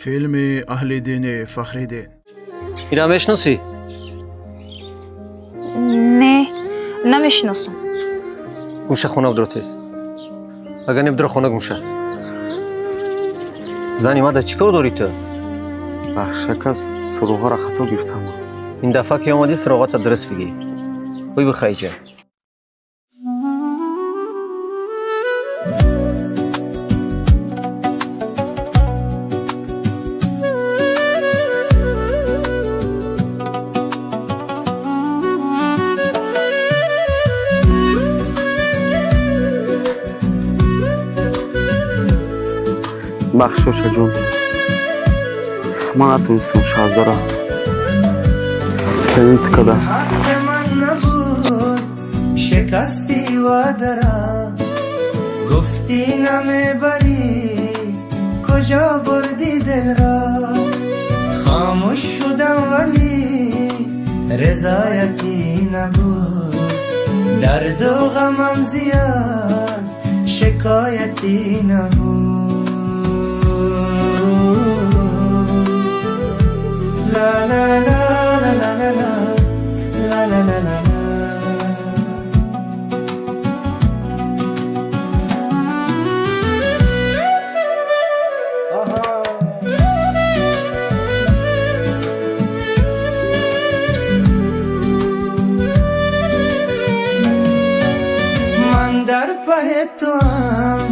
Филми аҳли дини Фахриддин. Ира мешиносӣ? Не, намешиносам. Гумша, хона бидро тез. Агар не, бидро хона гумша. Зани мада чӣ кор дорӣ ту? Бахшакас, суроғаро хато гирифтам. Ин дафъа ки омадӣ, суроғата дуруст бигӣ. Ой, бихайҷа. Бахшоша ҷон, ман натонистам шаҳзора келин тикада. Ҳаққи ман набуд, шикасти ваъдара, гуфтӣ намебарӣ, куҷо бурдӣ дилро? Хомӯш шудам, вале ризоятӣ набуд, дарду ғамам зиёд, шикоятӣ набуд. La la la la la la la la la la la. من در پای توام،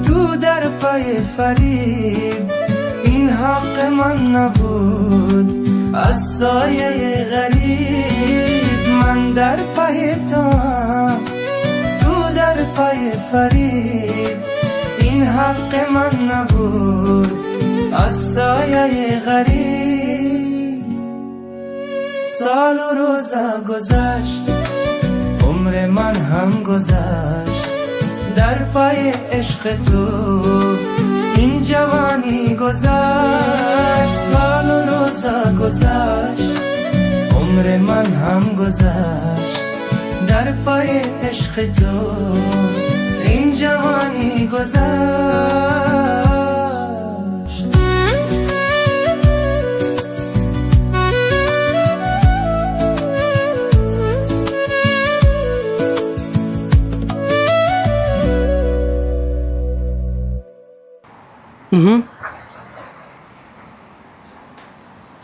تو در پای فریب، این حق من نبود از سایه غریب. من در پای توام، تو در پای فریب، این حق من نبود از سایه غریب. سال و روزا گذشت، عمر من هم گذشت، در پای عشق تو این جوانی گذشت. سال و روزا گذشت، عمر من هم گذشت، در پای عشق تو این جوانی گذشت.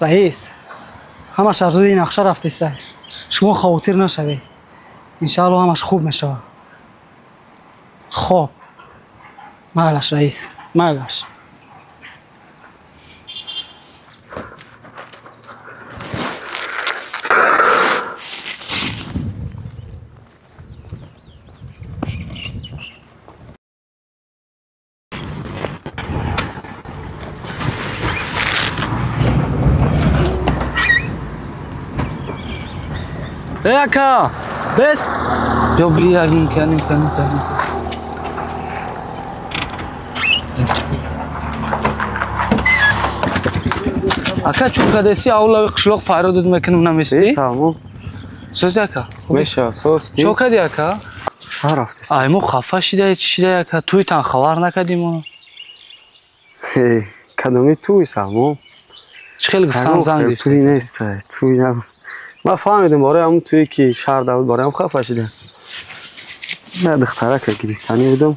Раис, ҳамаш аз рӯи нақша рафтеста. Шумо хавотир нашавед. Иншаалло ҳамаш хуб мешавад. Хоб. Майлаш, раис, майлаш. Эй, ака, бес? Ё, бия, нинка, нинка, нинка. Ака, чун кадаси авлави қишлоқ фарёдуд мекунам, наместӣ? Салом. Сӯзи, ака. Меша, сости. Чо кади, ака? Шаҳр рафтест. Ай, мо хафа шида, чӣ шида, ака? Туйтан хабар накардим. Кадоми туй, Салмон? Чӣ хел гуфтан, занг гирифтӣ? Туй нест, туй набуд. Ман фаҳмидам, барои ҳамун туе ки шаҳр давуд, барои ҳам хафа шидам. Ман духтарака гирифтанӣ будам,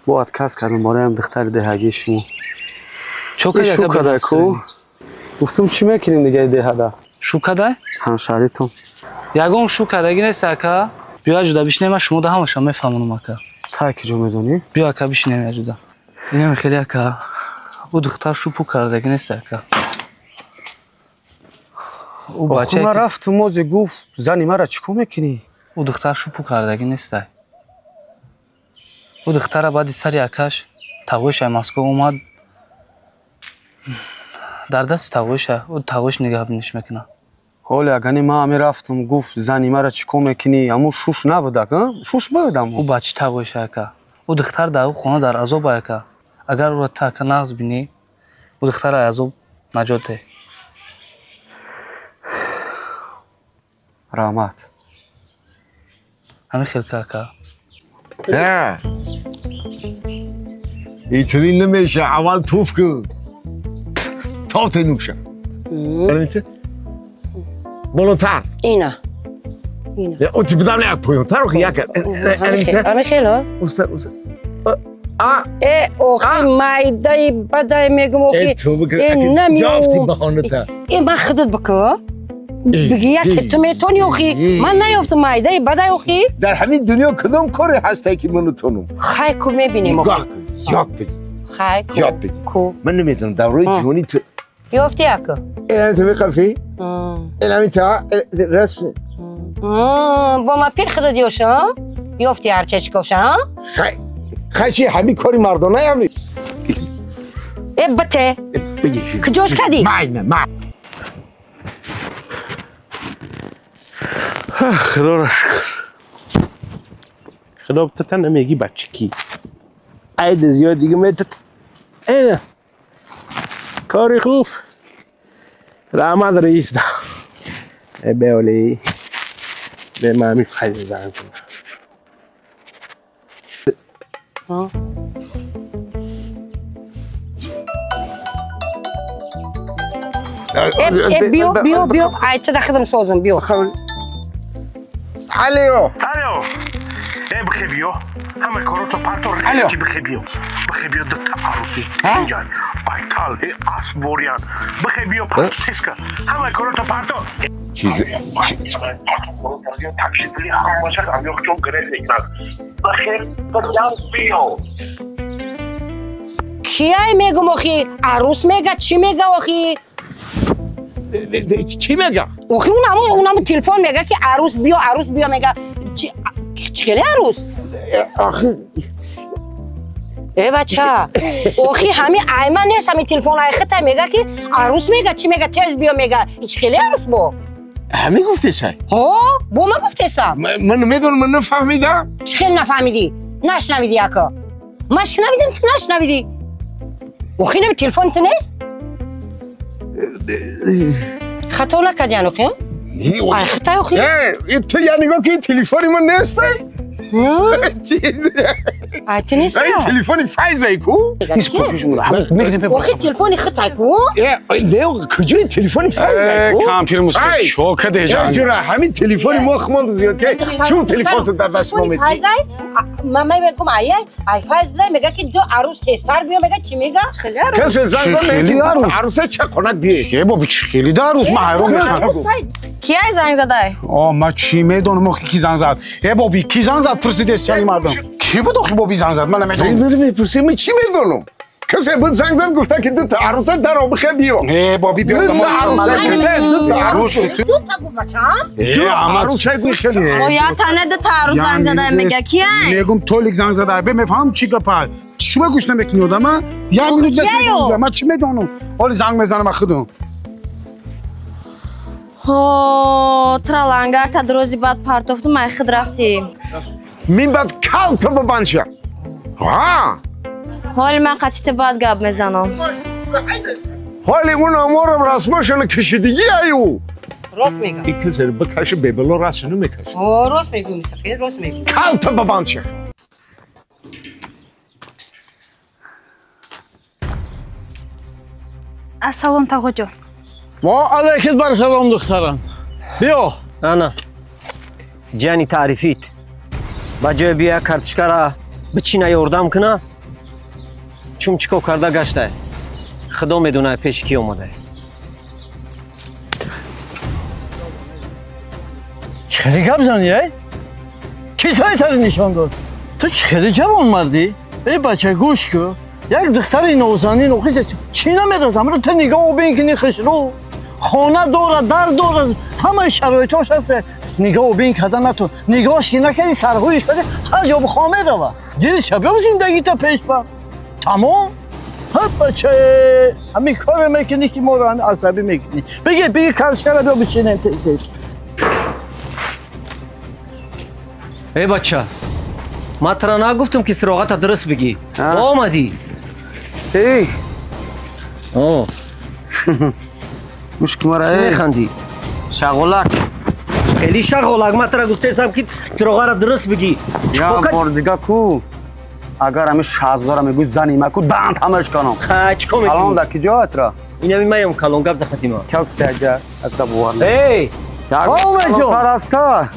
бо отказ кардам барои ҳам духтари деҳагии шумо. Чо кади, Шу ака? кадай ку? Гуфтум, чӣ мекунем дигаи деҳада? Шу кадай? Ҳамшаҳритон. Ягон шу кардагӣ нест, ака. Биё, ҷуда бишинем, ман шумо да ҳамаша мефаҳмонам, ака. Та ки ҷо медонӣ? Биё, ака, бишинем яҷуда. Инам хеле, ака. Ӯ духтар шу пу кардагӣ нест, ака. Ӯ Охир бачае ман ки рафтум, мозе гуфт, зани мара чӣ кор мекунӣ? Ӯ духтар шу пу кардагӣ нестай. Ӯ духтара баъди сари акаш тағоиша Москва омад. Дар дасти тағоиша, ӯ тағоиш нигаҳбиниш мекунад. Ҳоле агани ман ҳами рафтум, гуфт, зани мара чӣ кор мекунӣ? Ҳамун шуш набуд, ака? Шуш буд Ӯ ҳамун. бачи тағоиша, ака. Ӯ духтар дар ӯ хона дар азоб, ака. Агар ӯро та, ака, нағз бинӣ, ӯ духтара аз азоб наҷот деҳ. Раҳмат. Ҳамин хел ка, ака. Не, اینطوری نمیشه، اول توف کن. تا تنوشه بالاتر اینا اینا اون تی بدم نه پایین‌تر رو یک همه خیلی اوستا ای اوخی مایده بدای میگم اوخی این نمیو ای من خودت بکو بگی یک تو میتونی اوخی من نیافتم مایده بدای اوخی در همین دنیا کدام کاری هسته که منو تونم خای کو میبینیم نگاه کن یاد بگیر خای کو یاد بگیر کو من نمیدونم دوره جوانی تو یافتی اکو این تو میقفی این تا رس با ما پیر خودت یوشا یافتی هرچه چکوشا ها خی همین کاری مردانه همی ای بته کجاش کردی؟ نه من خدا را شکر خدا بتتن نمیگی بچه کی عید زیاد دیگه میتت اینه کاری خوب رحمت رئیس دا ای بیولی به مامی فایز زنگ زدم. بیو بیو بیو ایت داخلم سوزم بیو. الو الو ای بخی بیو همه کارو پرتو رئیس بخی بیو بخی بیو دو تا عروسی اینجا بایتال اسوریان بخی بیو پرتو تسکا همه کارو پرتو چیز کیای میگم آخی عروس میگه چی میگه آخی چی میگه آخی اونم تلفن میگه که عروس بیا عروس بیا میگه چی خیلی عروس آخی ای بچه آخی همین ایمن نیست همین تلفن های خطا میگه که عروس میگه چی میگه تیز بیا میگه چی خیلی عروس با همین گفته شای؟ ها با من گفته سم من نمیدونم من نفهمیدم چی خیلی نفهمیدی نشنویدی اکا من شنویدم تو نشنویدی آخی نمی تلفن تو نیست خطا نکردی آخی آی خطا آخی تو یعنی گفت که تلفن من نیست آی تو نیست این تلفن فایزه کو آخی تلفن خطا کو کجای تلفن فایزه کو کامپیوتر مسکو شوکه دیجان جورا همین تلفن ما خماند زیاده چون تلفن تو در دست ما میتی من میگم آی آی فایز بده میگه که دو عروس تستر بیا میگه چی میگه خیلی عروس کسی زنگ میگه عروس چه کنک بیه بابا خیلی عروس من حیران میشم کی زنگ زده آ من چی میدونم آخه کی زنگ زد ای بابی کی زنگ زد پرسیده سری مردم کی بود آخه بابی زنگ زد من نمیدونم میپرسی من چی میدونم کسی بود زنگ زد گفته که دو تا عروس در آب بیا ای بابی بیا دو تا عروس دو تا عروس دو تا گفت بچه‌م دو عروس گوش او یا تنه دو تا عروس زنگ زده میگه کیه میگم تولیک زنگ زده به میفهم چی گپه چی گوش نمیکنی آدم یا منو دست میگم من چی میدونم حالا زنگ میزنم خودم ها ترالانگار تا روزی بعد پرتوفتم ای خود رفتی من بعد کالت ببانشه ها حال من قطعی بعد گپ میزنم حالی اون امورم رسمشون کشیدگی ایو راست میگم این کسی رو بکشه بیبلو راست نمیکشه راست میگم سفید راست میگم کالت ببانشه سلام تاغا جان و علیکت بر سلام دخترم بیا انا جانی تعریفیت با جای بیا کارتشکارا بچینه یاردم کنه چون چیکو کرده گشته خدا میدونه پیش کی اومده خیلی گپ زنی ای کی تایی نشان داد تو خیلی جوان مردی ای بچه گوش کو یک دختر نوزانی نوخی چی نمیرسم رو تو نگاه بین کنی خشرو خانه داره در داره همه شرایطاش هست نگاه بین کردن نتون نگاهش که نکردی سرهویش کردی هر جا بخواه میروه دیدی شبیه زندگی تا پیش بر تمام ها بچه همین کار میکنی که ما رو همین عصبی میکنی بگی بگی کارش بیا بشینیم تیز ای بچه ما ترا نگفتم که سراغت درست بگی آمدی ای اوه مشک مرا چی میخندی؟ شغلک خیلی شغلک ما ترا گفته که سراغ را درست بگی یا بار دیگه کو اگر همین شهزاره میگوی زنی مکو دند همش کنم چیکار میکنی؟ الان در کجا اترا؟ Инами маям калон гап захатима. Чак сага атта бовар. Эй! Омеҷон! Параста.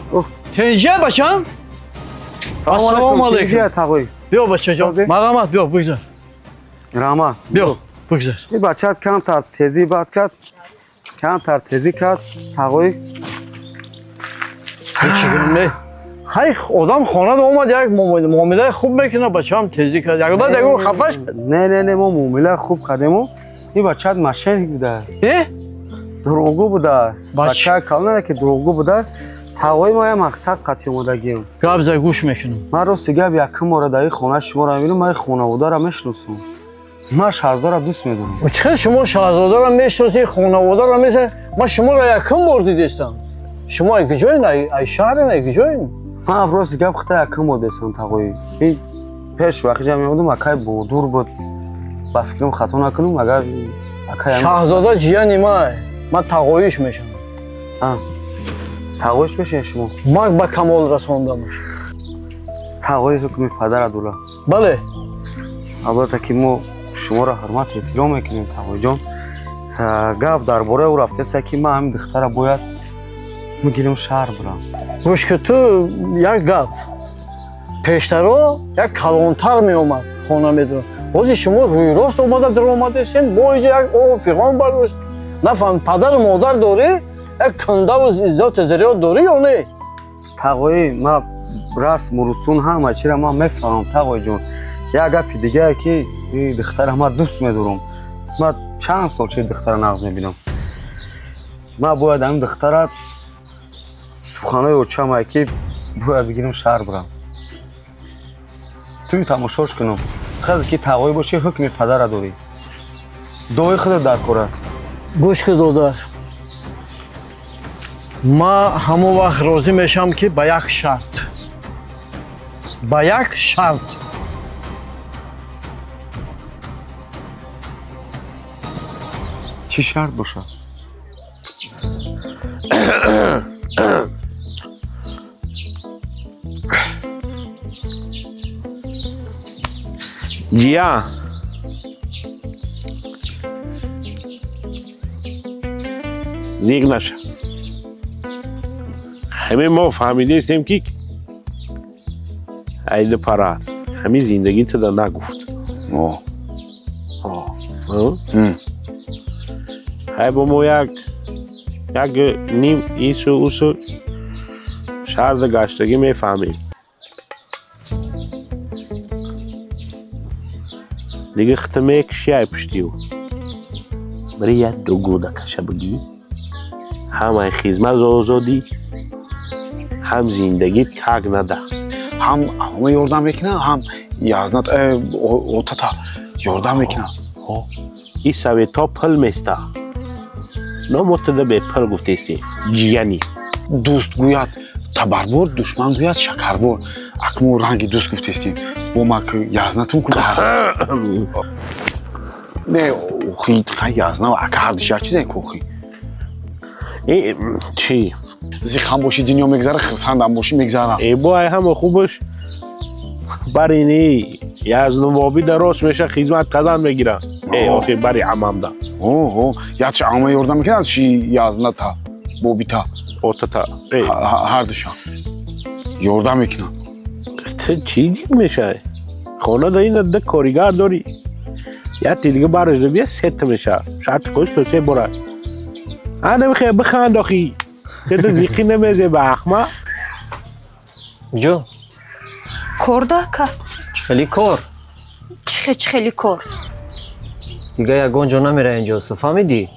Тинҷа бачам? Ассалому алайкум. Тағой. Биё бачаҷон. Марҳамат, биё бигзар. Раҳмат. Биё, бигзар. Ин бачат камтар тезӣ бад кард. Камтар тезӣ кард. Тағой. Ҳеҷ не. Хай одам хона омад як муомилаи хуб мекунад, бачаам тезӣ кард. Ягон ягон хафа шуд. Не, не, не, мо муомилаи хуб кардему. Ин бачат мошенник буда. Э? Дурӯғгӯ буда. Бача калона ки дурӯғгӯ буда. Тағои мо як мақсад қатъи омодагием. Гап зай гӯш мекунам. Ман рости гап якум бора дар ин хона шуморо мебинам, ман ин хонаводаро мешиносам. Ман Шаҳзодаро дӯст медорам. Чӣ хел шумо Шаҳзодаро мешиносед, хонаводаро мешиносед? Ман шуморо якум бор дидистам. Шумо ай куҷоин? Ай шаҳрин, ай куҷоин? Ман рости гап хита якум бор дидистам тағои. Ин пеш вақти ҷамъ меомадам, акай бодур буд. Ба фикрам хато накунам, агар акай Шаҳзода ҷияни ман, ман тағоиш мешавам. Тағоиш мешавед шумо? Ман ба камол расондамаш. Тағои ҳукми падара дула. Бале. Албатта ки мо шуморо ҳурмат эҳтиром мекунем тағоиҷон. Гап дар бораи ӯ рафтааст ки ман ҳамин духтара бояд мегирам шаҳр бурам. Гӯш ки ту як гап. Пештаро як калонтар меомад хона медурад. Ҳозир шумо рӯйрост омада даромадесен, бо инҷо як о фиғон бардошт. Нафаҳм падару модар дорӣ? Як кундаву иззати зиёд дорӣ ё не? Тағои, ман расму русум ҳама чиро ман мефаҳмам тағоиҷон. Як гапи дигае ки ин духтара ман дӯст медорам. Ман чанд сол чи духтара нағз мебинам. Ман бояд ҳамин духтара суханои очамае ки бояд бигирам шаҳр бурам. Туи тамошош кунам. Хеле ки тағоӣ бошӣ ҳукми падара дорӣ. Дуои худат дар кора. Гӯш ки додар. Ман ҳамон вақт розӣ мешавам ки ба як шарт. Ба як шарт. Чӣ шарт бошад? Ҷия. Зиқ наша. Ҳамин мо фаҳмидаистем ки айди парад ҳамин зиндагӣ туда нагуфт. Ҳай бо мо як ним ису усу шаҳрда гаштагӣ мефаҳмем. Дига хита мекуши ай пуштиу. Бари як ду гуда каша бигӣ, ҳам ай хизмат озодӣ, ҳам зиндагӣ как нада. Ҳам ҳама ёрдам мекунад, ҳам язнат отата ёрдам мекунад. Ин советҳо пул места. Но мо туда бепул гуфтестем. Ҷияни. Дӯст гӯяд табарбор, душман гӯяд шакарбор. Акмо ранги дӯст гуфтестем. Бо мак язнатум ку бар. Не, охи, хай язна, ака ҳардиш як чизе ку охи. Чӣ? Зихам боши дунё мегзара, хирсандам боши мегзара. Э, бо ай ҳама хубаш бари ни язнувобӣ да рост меша хизмат кардан мегира. Э, охи бари амамда. О, ячи ама ёрдам мекунад ши язната, бобита. Отата. Э. Ҳардуша. Ёрдам мекунад. Ту чӣ зиқ мешавӣ? Хона да ина да коригар дорӣ. Яти дига бараш да бия сета меша. Шарти қош то се бора. А намехоҳӣ биханд охи. Ту зиқӣ намезе ба ахма. Ҷо? Кор да ака. Чӣ хели кор? Чӣ хели кор? Дига ягон ҷо намера инҷо, фаҳмидӣ?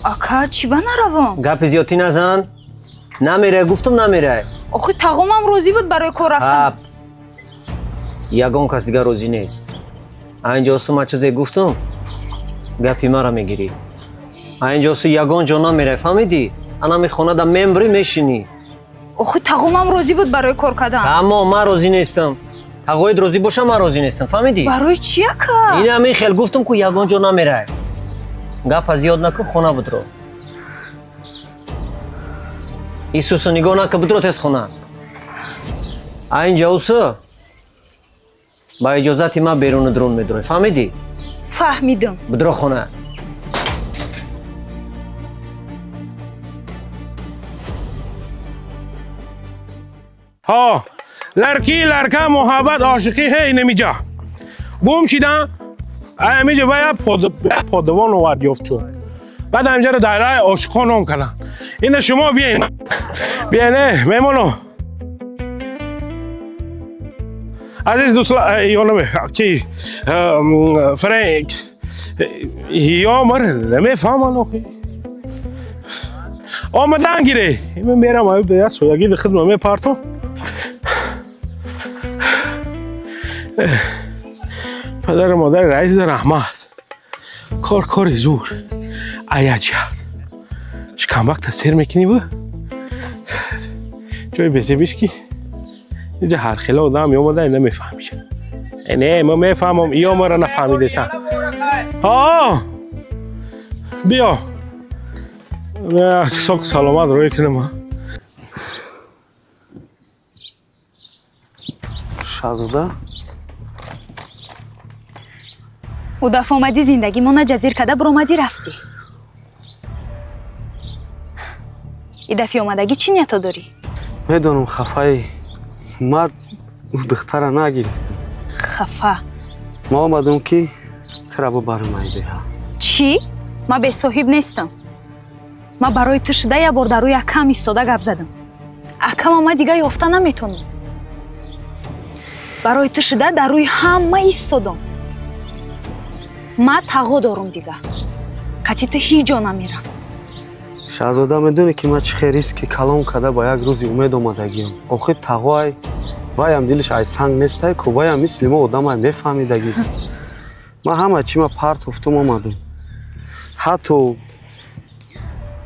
Ака, чӣ ба наравам? Гапи зиёдтӣ назан. Намерай, гуфтам намерай. Охи тағомам розӣ буд барои кор рафтан. Ягон кас дигар розӣ нест. А инҷо ман чизе гуфтам, гапи маро мегирӣ. А инҷо ягон ҷо намерай, фаҳмидӣ? Ана мехона да мембрӣ мешинӣ. Охи тағомам розӣ буд барои кор кардан. Тамом, ман розӣ нестам. Тағоид розӣ бошам, ман розӣ нестам, фаҳмидӣ? Барои чӣ ака? Ин ҳамин хел гуфтам ку ягон ҷо намерай. Гапа зиёд накун, хона будро. Исусу нигоҳ накун, будро тез хона. А инҷа усу ба иҷозати ман беруну дрон медурой, фаҳмидӣ? Фаҳмидам. Будро хона. ها لرکی لرکه محبت عاشقی هی نمیجا گم شدن همینجا باید پادوان آورد یافت شد بعد همینجا رو دایره عاشقان نام کردن اینه شما بیاین بیاین مهمانو عزیز دوستان یانم کی فرانک یا مر نمیفهمن آخه آمدن گیره من میرم ایوب دیگه سویگی به خدمت میپرتم پدر مادر رئیس رحمت کار کار زور ایجاد شکمبک تا سر میکنی بو جای بزیبیش کی اینجا هر خیلی آدم میومده اینا میفهمیشه نه ما میفهمم یا ما را نفهمیدسن ها بیا ساق سلامت روی کنم شاهزاده او دفعه اومدی زندگی مانا جزیر کده برومدی رفتی ای دفعه اومدگی چی نیتا داری؟ میدونم خفایی مرد او دختره نگرفتم خفه ما آمدم که ترا ببرم ایده چی؟ ما به صاحب نیستم ما برای تو شده یه بار در روی اکم ایستاده گپ زدم اکم ما دیگه یافته نمیتونم برای تو شده در روی همه ایستادم ما تقا دارم دیگه قطعی تو هیچ جا نمیرم شاهزاده میدونی که من چه ریسک کلام کرده با یک روزی امید آمدگیم آخه تقوای وایم دلش ای سنگ نیست که وایم مثل ما آدم میفهمیدگیست من همه چی ما پرت افتم آمدم حتی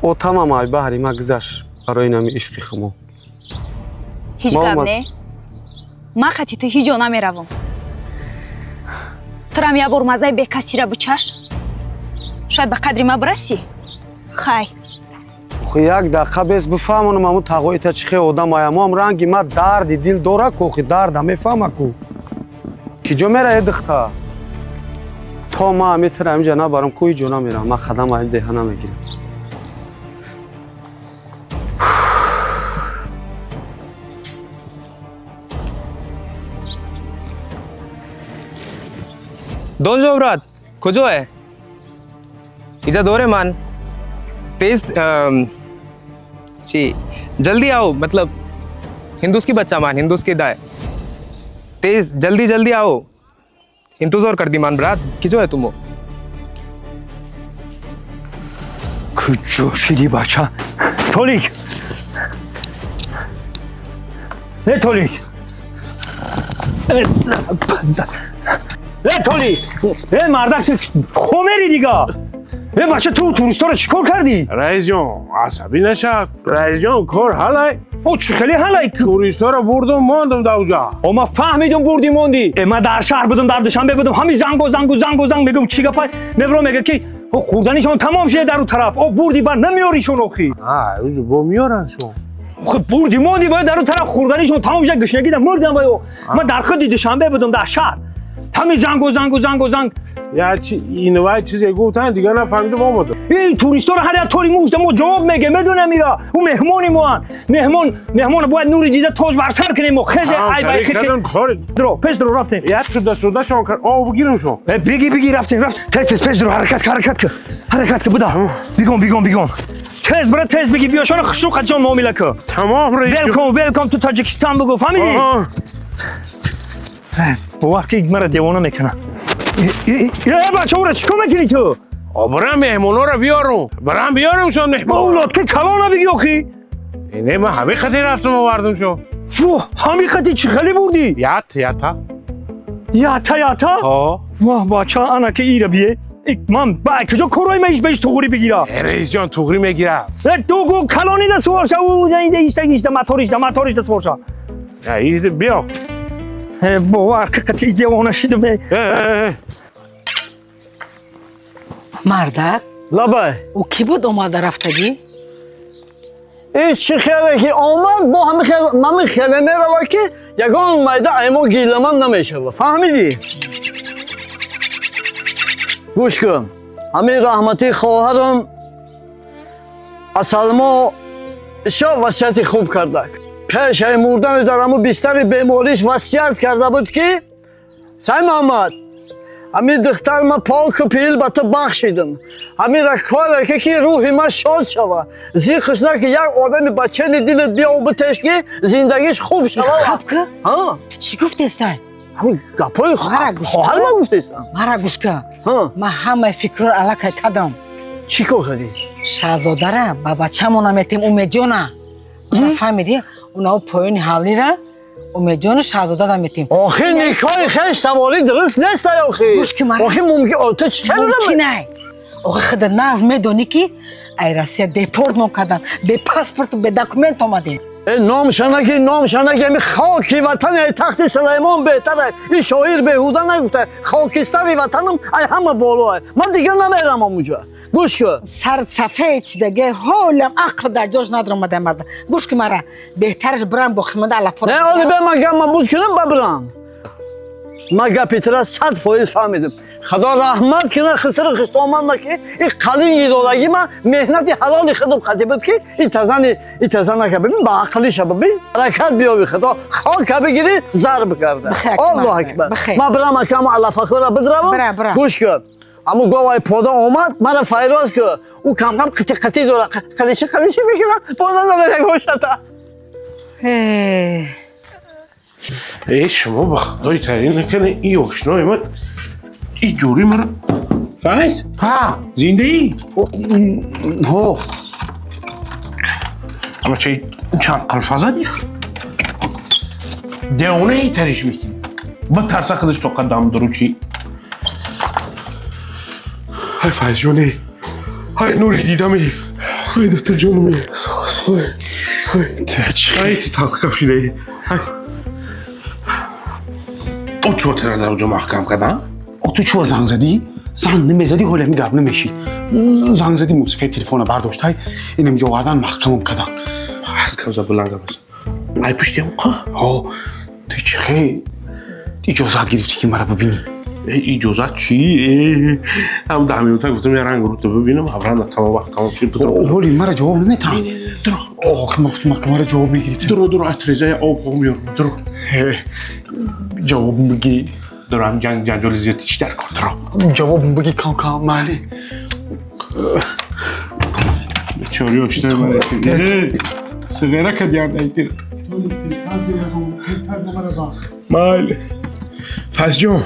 اوتم ای بحری ما گذشت برای نمی عشق خمو هیچ گپ نه ما خطی تو هیچ جا نمیروم ترم یه بار مزه به کسی را بچش شاید به قدری ما برسی خی خو یک دقیقه بس بفهمونم امو تقوی تا چه آدم ایم هم رنگی ما درد دل داره کو خی درد میفهمه کو کجا میره دختر تا ما همی تر همینجا نبرم کوی جا نمیرم من خدم این ده نمیگیرم दोन брат کجا है इजा दोरे मान तेज जी जल्दी आओ मतलब हिंदूस की बच्चा मान हिंदूस की दाए तेज जल्दी जल्दी आओ इंतजार कर दी मान ब्रात किजो है तुम کجا شدی بچه تولیک نه تولیک نه تولیک نه مردک تو خمری دیگه نه بچه تو توریستا رو چیکار کردی؟ رئیس جان عصبی نشد رئیس جان کار حلای او چه خیلی حلای توریستا رو بردم ماندم در اونجا او ما فهمیدم بردی موندی من در شهر بودم در دوشنبه بودم همین زنگ و زنگ و زنگ و زنگ میگم چی گپای میبرم میگه که خوردنیشون تمام شده در اون طرف او بردی بر نمیاریشون آخی اونجا با میارن شون خب بردی موندی باید در اون طرف خوردنیشون تمام شده گشنگی در مردم باید من در خود دوشنبه بودم در شهر همین زنگ و زنگ و زنگ و زنگ یا چی اینو چیزی گفتن دیگه نفهمیدم آمدم این توریستا رو هر طوری موشت ما جواب میگه میدونم میرا او مهمونی ما مهمان باید نوری دیده تاج بر سر کنیم و خزه ای بای خزه درو پیش درو رفتیم یا تو دست دستشون کرد آو بگیرم شو بگی بگی رفتیم رفت تیز پیش درو حرکت حرکت که حرکت که بودا بیگم بیگم بیگم تیز برا تیز بگی بیا شون خشو قجان معامله که تمام رئیس welcome welcome to تاجیکستان بگو فهمیدی با وقتی مرا دیوانه میکنه یه بچه او را چیکار میکنی تو؟ برم مهمونا رو بیارم برم بیارم شون مهمون اولاد که کلانه بگی آخی نه من همه خطی رفتم آوردم شو فوه همه خطی چی خیلی بردی؟ یات یاتا یاتا یاتا؟ ها واه بچه انا که ایره بیه من با کجا کروی میش بهش تغری بگیره رئیس جان تغری میگیره تو گو کلانی ده سوار شو او ده ایشته ایشته موتورش ده موتورش ده سوار شو نه بیا بابا حقیقتی دیوانه شدم مردک لبای او کی بود اومده رفتگی؟ این چی خیلی که آمد با همه خیلی من خیلی میروه که یگان میده ایمو گیلمان نمیشه فهمیدی؟ گوش کن همین رحمتی خواهرم اصل ما بسیار وصیت خوب کرده Пешаи мурданаш дар ҳамун бистари бемориш васият карда буд ки сай Муҳаммад, ҳамин духтар ма поку пил ба ту бахшидам. Ҳаминра коре ки рӯҳи ман шод шава. Зиқш на ки як одами ба чени дилат биёву битеш ки зиндагиш хуб шава. Хаб ки? Ту чӣ гуфтестай? Ҳамин гапҳои хоҳар ман гуфтестам. Мара гӯш кун. Ман ҳамаи фикрро аллакай кардам. Чӣ кор кардӣ? Шаҳзодара ба бачамона метем, Умедҷона. Фаҳмидӣ? Унао поёни ҳавлира Умедҷону Шаҳзодада метем. Охи никоҳи хеш таворӣ дуруст нестай охи. Гӯш ки мара. Охи мумкин ту чӣ мумкинай. Охи худа нағз медонӣ ки ай Россия депорт мон кардам. Бе паспорту бе документ омадем. Номшанаки, номшанаки, ами хоки ватан ай тахти Сулаймон беҳтар ай. Ин шоир беҳуда нагуфта. Хокистари ватанам ай ҳама боло ай. Ман дигар намерам омуҷа. Гӯш кун. Сар сафед чидаге ҳолам ақл дар ҷош надромада марда. Гӯш ки мара беҳтараш бирам боқимонда алафо. Не, оли бе ман гап ман буд кунам ба бирам. Ман гапи тура 100% фаҳмидам. Худо раҳмат кунад хисри хиштоманма ки ин қалин идолагӣ ман меҳнати ҳалоли худам қатӣ буд ки ин тазани ин тазанака бибин ба ақлиша бибин. Ҳаракат биёви худо хока бигирӣ зарб карда. Аллоҳ акбар. Ман бирам акаму алафахӯра бидравам. Гӯш кун. Аммо говай пода омад, мара файроз ку. Ӯ кам-кам қити-қити дора. Қалиши-қалиши мекунам. Бо назара гӯшата. Эй, шумо ба худои таъин накунед, ин ошнои ман ин ҷури маро Файз? Ҳа. Зиндаӣ? Ҳо. Ама чай чанд қалфа задӣ? Девонаи тариш мекунӣ. Ба тарса худаш то қадам дуру чӣ? Ҳай Файзҷоне, ҳай нури дидаме, ҳай дастаҷонаме. Ҳай ту талх кафшидаи. Ҳай. О чо тара дар оҷо маҳкам кардан? О ту чо занг задӣ? Занг намезадӣ, ҳоли ҳамин гап намешид. Занг задӣ, мусифаи телефона бардошт, ҳай инам ҷо овардан маҳкамам кардан. Ҳаз кавза буланд гап зад. Ай пуштиам қа? Ҳо, ту чӣ хе иҷозат гирифтӣ ки мара бибинӣ? Иҷозат чӣ? Ҳам 10 минута гуфтам я ранг рӯто бибинам, абранда тамом вақт тамом шуд. Ҳоли мара ҷавоб наметаҳам. Дуро. Охи ман гуфтам мара ҷавоб мегирӣ. Дуро, дуро, ай трезаи об меёрам. Дуро. Ҷавоб бигӣ. Дурам ҷанг ҷанҷоли зиёд чӣ дар кор дуро. Ҷавоб бигӣ кам кам майли. Бечори ошнои ман. Сиғера кадиям айтир. Майли. Файзҷон.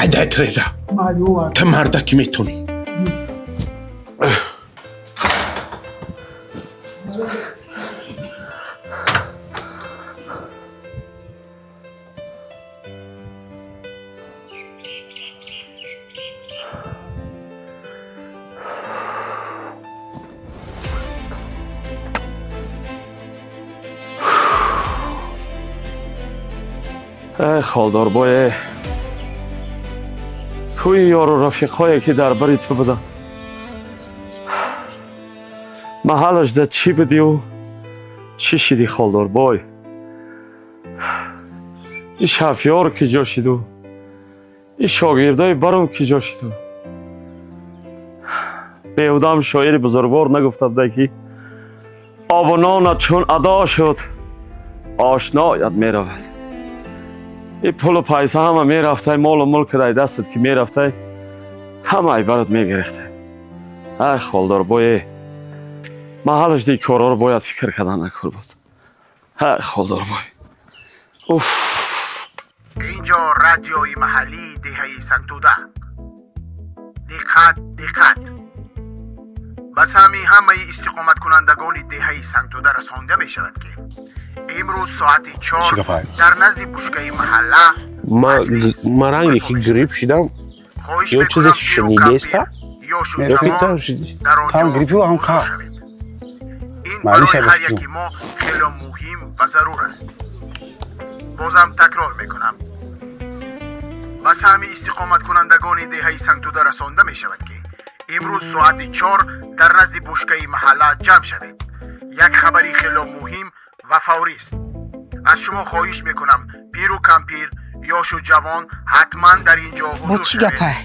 Айдай треза. Ту мардаки метонӣ. Эй холдорбое, кӯи ёру рафиқҳое ки дар бари ту буданд, маҳалаш да чӣ будиу чӣ шиди холдорбой? И шафёр ки ҷо шиду, и шогирдои барум ки ҷо шиду? Беҳудам шоири бузургвор нагуфта буда ки обу нонат чун адо шуд, ошноят меравад. И пулу пайса ҳама мерафтай, молу мулк дай дастат ки мерафтай, ҳама ай барат мегирифтай. Ай холдорбое, маҳалаш ди корҳоро бояд фикр кардан накор буд. Ай холдорбой. Уф. Инҷо радиои маҳаллии деҳаи Сангтуда. Диққат, диққат! Ба саҳми ҳамаи истиқоматкунандагони деҳаи Сангтуда расонда мешавад ки имрӯз соати 4 дар назди пушкаи маҳалла Ман ранге ки грипп шидам, ё чизе шунидеста? Ё ки там шидӣ? Там гриппи ҳам қа. Ин барои ҳар яки мо хело муҳим ва зарур аст. Бозам такрор мекунам. Ба саҳми истиқоматкунандагони деҳаи Сангтуда расонда мешавад ки имрӯз соати 4 дар назди бушкаи маҳалла ҷамъ шавед. Як хабари хело муҳим ва фаврист. Аз шумо хоҳиш мекунам, пиру кампир, ёшу ҷавон ҳатман дар ин ҷо Бо ҳузур чӣ шавед. гапай?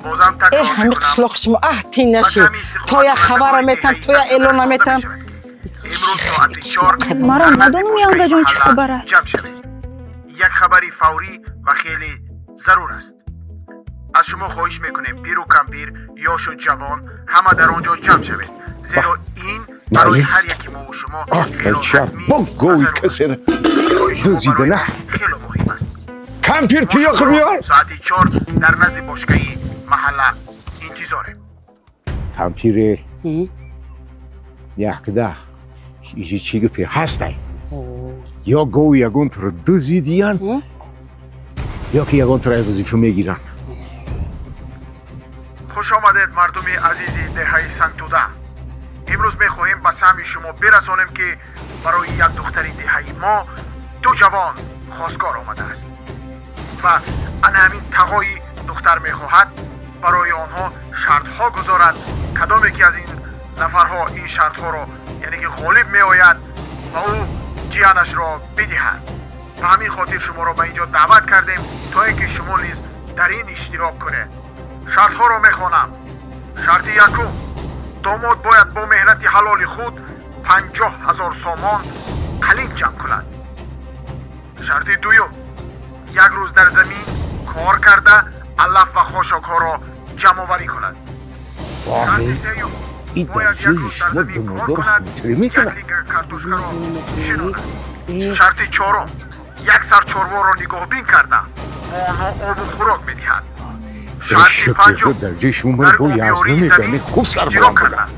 Бозам Э, такрор ҳами мекунам. қишлоқи шумо аҳ тин нашид. То я хабара метам, то я эълона метам. Имрӯз соати 4 Маро надонам янгаҷон чӣ хабара. Ҷамъ шавед. Як хабари фаврӣ ва хеле зарур аст. Аз шумо хоҳиш мекунем, пиру кампир, ёшу ҷавон, ҳама дар он ҷо ҷамъ шавед, зеро ин барои ҳар яки мову шумо хело ҳатмӣ бо гови касера дуздида на. Хело муҳим аст. Кампир туёқ биёр. Соати 4 дар назди бошгаҳи маҳалла интизорем. Кампире якда иҷи чӣ гуфти ҳастай, ё гови ягонтро дуздидиян, ё ки ягонтро вазифа мегиранд. Хуш омадед, мардуми азизи деҳаи Сангтуда. Имрӯз мехоҳем ба самъи шумо бирасонем, ки барои як духтари деҳаи мо ду ҷавон хостгор омадааст ва ана ҳамин тағои духтар мехоҳад барои онҳо шартҳо гузорад. Кадоме ки аз ин нафарҳо ин шартҳоро, яъне ки ғолиб меояд, ва ӯ ҷиянашро бидиҳад. Ба ҳамин хотир шуморо ба ин ҷо даъват кардем, то ин ки шумо низ дар ин иштирок кунед. Шартҳоро мехонам. Шарти якум: домод бояд бо меҳнати ҳалоли худ 50 000 сомон қалин ҷамъ кунад. Шарти дуюм: як рӯз дар замин кор карда, алаф ва хошокҳоро ҷамъоварӣ кунад. Шарти сеюм: бояд як рӯз дар замин кор кунад, як линга картошкаро шинонад. Шарти чорум: як сар чорворо нигоҳбин карда, бо онҳо обу хӯрок медиҳад. Шукри дар ҷои шумо ман бо язна мегӯям, хуб сарбаланд будам.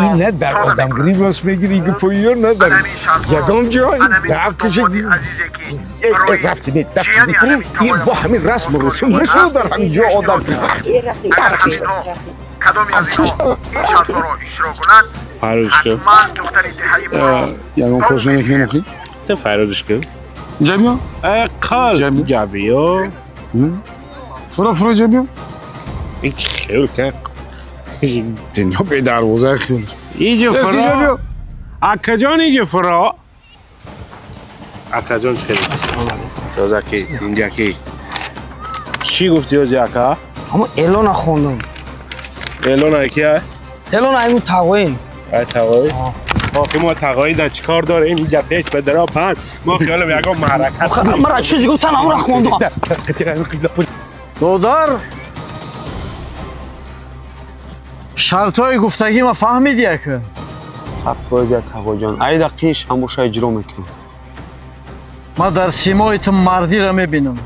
Ин на дар одамгирӣ рост мегирӣ гупоиё, на дар ягон ҷой даф кашид, рафти не даф ин бо ҳамин расму русум нашуд, дар ҳамин ҷо одам даф кашид. Кадоме аз инҳо ин шартҳоро иҷро кунад, ҳатман духтари деҳаи моро Ягон корш намекунем охи? Та фарёдш кун. Инҷа биё. Қал инҷа биё. Фуро, фуро, инҷа биё. Ин хел ка дунё бедарвоза хел. Иҷа фуро. Акаҷон, иҷа фуро. Акаҷон, чӣ хел? Ассалому алайкум. Созаки, инҷаки. Чӣ гуфти ози, ака? Ҳамо эълона хондам. Эълона ки аст? Эълона айму тағоим. Ай тағои? Охи мо тағои дар чӣ кор дорем? Инҷа печ ба даро пас. Мо хиёлам ягон маърака. Мара чизи гуфтан, ҳамура хондам. Додар, шартҳои гуфтагӣ ма фаҳмидӣ, ака? 100% тағоҷон, ай дақиқи шамбоша иҷро мекунам. Ман дар симои ту мардиро мебинам.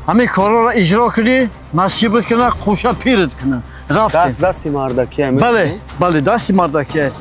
Ҳамин корҳоро иҷро кунӣ, насибат куна, қӯша пират куна. Рафтем. Дасти мардакия. Бале, бале, дасти мардакия.